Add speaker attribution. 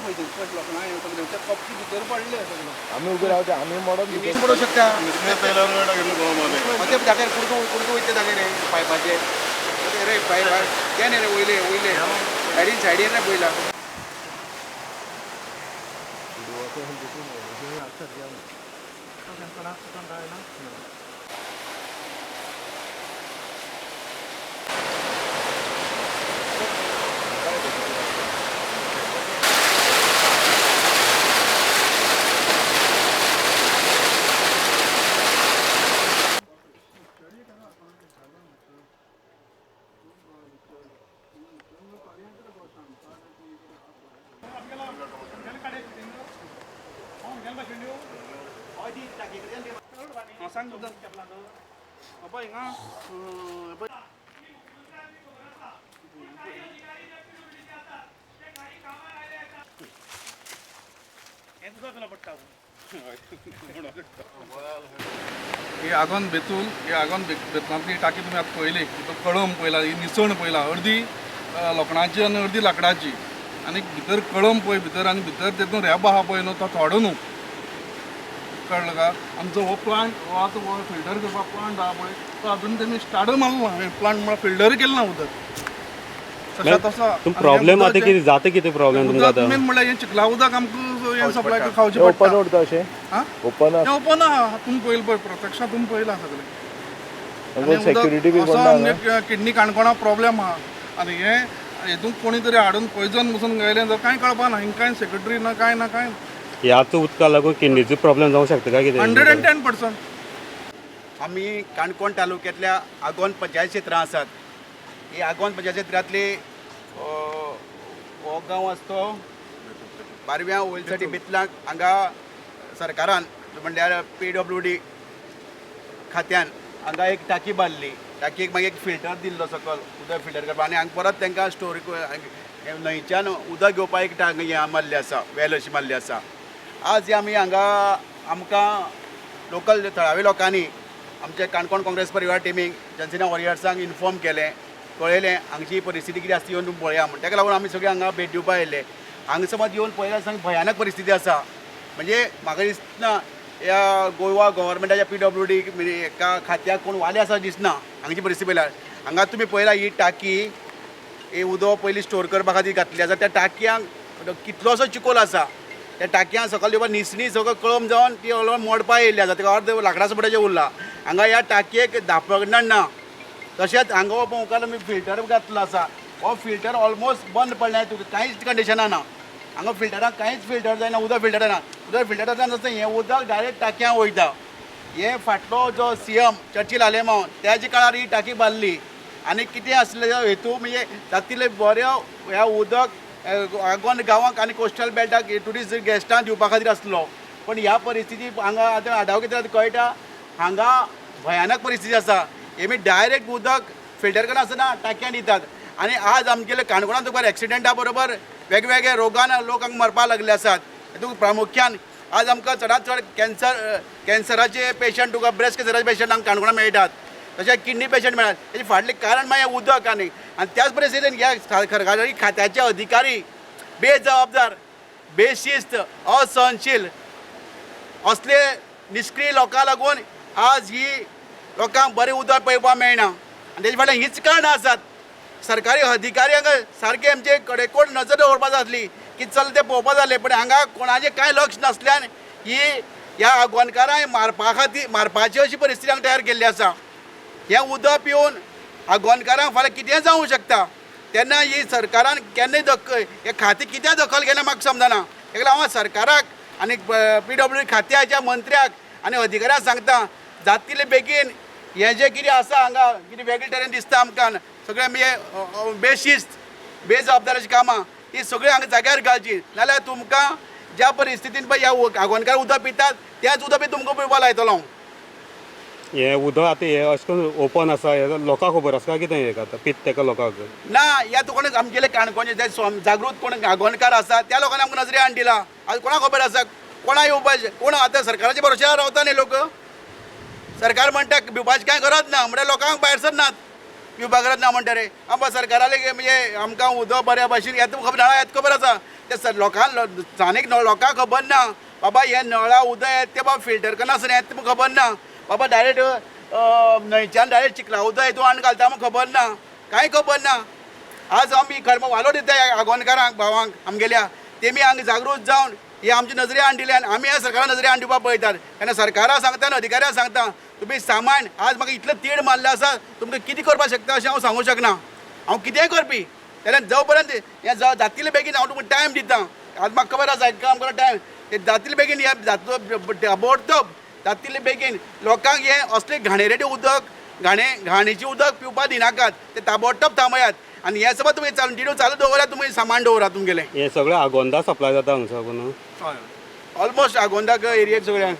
Speaker 1: पळय थंय कट लोखणा हे सगळे ते कपचे भितर पडले सगळे.
Speaker 2: आमी उबे रावते, आमी मोडत भितर.
Speaker 3: पडूंक शकता.
Speaker 4: ते
Speaker 3: ते जाग्यार कुडको कुडको वयता जाग्यार रे पायपाचे ते रे पायप ते न्ही रे वयले वयले सायडीन सायडीन रे पयला.
Speaker 1: हां सांग तुका. बाबा हिंगा पळय. ही आगोन बेतूल, ही आगोन बेतलांतली टाकी तुमी आतां पळयली. तो कळम पळयला, ही निसण पळयला, अर्दी लोखणाची आनी अर्दी लांकडाची. आनी भितर कळम पळय भितर, आनी भितर तेतून रेबो आहा पळय न्हू, तो थोडो न्हू, कळ्ळें का? आमचो हो प्लांट हो आतां हो फिल्टर करपाक प्लांट आहा पळय, तो अजून तेमी स्टार्ट मारलो ना. प्लांट म्हळ्यार फिल्टर केलें ना उदक तशें तसो.
Speaker 5: तुम प्रॉब्लेम आतां कितें जाता, कितें प्रॉब्लेम तुमकां आतां?
Speaker 1: मेन म्हणल्यार हें चिखला उदक आमकां हें सप्लाय खावचें
Speaker 2: ओपन
Speaker 1: पडटा.
Speaker 2: उरता अशें?
Speaker 1: आं?
Speaker 2: ओपन.
Speaker 1: हें ओपन आहा, तुमी पळयलें पळय, प्रत्यक्षात तुमी पळयलां सगळें. आनी
Speaker 2: सेक्युरिटी बी
Speaker 1: उदक
Speaker 2: कोण
Speaker 1: असो
Speaker 2: ना?
Speaker 1: आमगे किडनी काणकोणा प्रॉब्लेम आहा. आनी हे हेतून कोणी तरी हाडून पॉयजन पसून घायलें जाल्यार कांय कळपा ना. हिंगा कांय सेक्रेटरी ना, कांय ना, कांय.
Speaker 5: ह्याच उदका लागून किडनीचो प्रॉब्लेम जावंक शकता काय कितें?
Speaker 1: 110%.
Speaker 3: आमी काणकोण तालुक्यांतल्या आगोंद पंचायत क्षेत्रां आसात. ही आगोंद पंचायत क्षेत्रांतली हो गांव आसा तो बारव्या वयलसाठी बेतलाक. हांगा सरकारान म्हणल्यार PWD खात्यान हांगा एक टाकी बांदली. टाकयेक मागीर एक फिल्टर दिल्लो सकल उदक फिल्टर करपाक. आनी हांगा परत तांकां स्टोर न्हंयच्यान उदक घेवपाक एक टांक हें मारली आसा, वेल अशी मारली आसा. आज ही आमी हांगा आमकां लोकल थळाव्या लोकांनी आमच्या काणकोण काँग्रेस परिवार टिमीक, जनसेना वॉरियर्सांक इन्फॉर्म केलें, कळयलें हांगची परिस्थिती कितें आसा ती येवन तुमी पळया म्हण. ताका लागून आमी सगळे हांगा भेट दिवपाक आयिल्ले. हांगा समज येवन पळयल्यार सामकी भयानक परिस्थिती आसा. म्हणजे म्हाका दिसना ह्या गोवा गव्हर्मेंटाच्या PWD एका खात्याक कोण वाले आसा दिसना हांगची परिस्थिती पळयल्यार. हांगा तुमी पळयला ही टाकी, ही उदक पयलीं स्टोर करपा खातीर घातली आसा. त्या टाकयांक कितलोसो चिकोल आसा. त्या टाकयांक सकयल येवपा निसणी सगळो कळम जावन ती हळू मोडपा येयल्ली आसा. ताका अर्द लांकडा सुपड्याचें उरला. हांगा ह्या टाकयेक धांपण ना. तशेंच हांगा हो मुखार आमी फिल्टर घातलो आसा, हो फिल्टर ऑलमोस्ट बंद पडला. तुका कांयच कंडिशनां ना. हांगा फिल्टराक कांयच फिल्टर जायना, उदक फिल्टर जायना. उदक फिल्टर जायना, हें उदक डायरेक्ट टाकयां वयता. हे फाटलो जो CM Churchill Alemao त्याच्या काळार ही टाकी बांदली. आनी कितें आसलें हेतू म्हणजे जाता बऱ्यो ह्या उदक आगोंद गांवांक आनी कोस्टल बेल्टाक ट्युरिस्ट गेस्टांक दिवपा खातीर आसलो. पण ह्या परिस्थिती हांगा आतां आडाव घेतल्यार कळटा हांगा भयानक परिस्थिती आसा. हेमी डायरेक्ट उदक फिल्टर करनासतना टाकयान दितात. आनी आज आमगेले काणकोणांत तुका एक्सिडेंटा बरोबर वेगवेगळ्या रोगान लोक हांगा मरपाक लागले आसात. हितून प्रामुख्यान आज आमकां चडांत चड कॅन्सराचे पेशंट, तुका ब्रेस्ट कॅन्सराचे पेशंट आमकां काणकोणां मेळटात, तशेंच किडनी पेशंट मेळटात. तेजे फाटलें कारण मागीर उदक. आनी आनी त्याच परिस्थितीन ह्या सरकारी खात्याचे अधिकारी बेजबाबदार, बेशिस्त, असहनशील असले निश्क्रीय लोकां लागून आज ही लोकांक बरें उदक पिवपाक मेळना. आनी तेजे फाटल्यान हीच कारणां आसात. सरकारी अधिकाऱ्यांक सारकें आमचे कडेकोट नजर दवरपा जाय आसली की चल तें पळोवपा जालें, पण हांगा कोणाचें कांय लक्ष नासल्यान ही ह्या गोंयकारांक मारपा खातीर मारपाची अशी परिस्थिती हांगा तयार केल्ली आसा. हें उदक पिवन गोंयकारांक फाल्यां कितेंय जावंक शकता. तेन्ना ही सरकारान केन्नाय हें खातें कित्याक दखल घेना म्हाका समजना. ताका लागून हांव सरकाराक आनी PWD खात्याच्या मंत्र्याक आनी अधिकाऱ्यांक सांगता, जाता तितले बेगीन हें जें कितें आसा हांगा कितें वेगळे तरेन दिसता आमकां सगळें म्हणजे बेशिस्त बेजबाबदाराचीं कामां ती सगळीं हांगा जाग्यार घालची. नाजाल्यार तुमकां ज्या परिस्थितीन पळय ह्या आगोंदकार उदक पितात तेंच उदक बी तुमकां पिवपाक लायतलो.
Speaker 5: हें उदक आतां हें अशें करून ओपन आसा, हें लोकांक खबर आसा काय कितें हें आतां पित तेका लोकांक?
Speaker 3: ना, ह्या कोण आमगेले काणकोणचे जे जागृत कोण आगोंदकार आसा त्या लोकांनी आमकां नजरे हाडून दिला. आज कोणाक खबर आसा, कोणा येवपाचें कोण आतां सरकाराच्या भरोश्यार रावता न्ही लोक. सरकार म्हणटा भिवपाची कांय गरज ना, म्हणल्यार लोकांक भायर सरनात, भिवपाक गरज ना म्हणटा रे. आमकां सरकाराले म्हणजे आमकां उदक बऱ्या भाशेन येता खबर, नळा येता खबर आसा, ते सर लोकांक स्थानीक लोकांक खबर ना बाबा हे नळा उदक येता तें बाबा फिल्टर करनासतना येता तें खबर ना बाबा. डायरेक्ट न्हंयच्यान डायरेक्ट चिखला उदक हितून हाडून घालता म्हूण खबर ना, कांय खबर ना. आज आमी खरें वालोर दिता ह्या आगोंदकारांक, भावांक आमगेल्या. तेमी हांगा जागृत जावन हे आमचे नजरे हाडून दिले आनी आमी ह्या सरकारा नजरे हाडून दिवपाक पळयतात. तेन्ना सरकारा सांगता आनी अधिकाऱ्यां सांगता, तुमी सामान आज म्हाका इतलो तीड मारलो आसा, तुमकां कितें करपाक शकता अशें हांव सांगूंक शकना. हांव कितेंय करपी तेन्ना जावं पर्यंत हें जातले बेगीन. हांव तुमकां टायम दिता, आज म्हाका खबर आसा एक आमकां टायम ते जातले बेगीन, हे जातलो ताबडतोब जातले बेगीन. लोकांक हें असलें घाणेरडे उदक, घाणेचें उदक पिवपाक दिनाकात, ते ताबडतोब थांबयात. आनी हें समज तुमी कंटिन्यू चालू दवरात, तुमी सामान दवरात तुमगेलें.
Speaker 5: हें सगळें आगोंदा सप्लाय जाता हांगसर न्हू?
Speaker 1: हय.
Speaker 3: ऑलमोस्ट आगोंदाक एरियेक सगळ्यांक.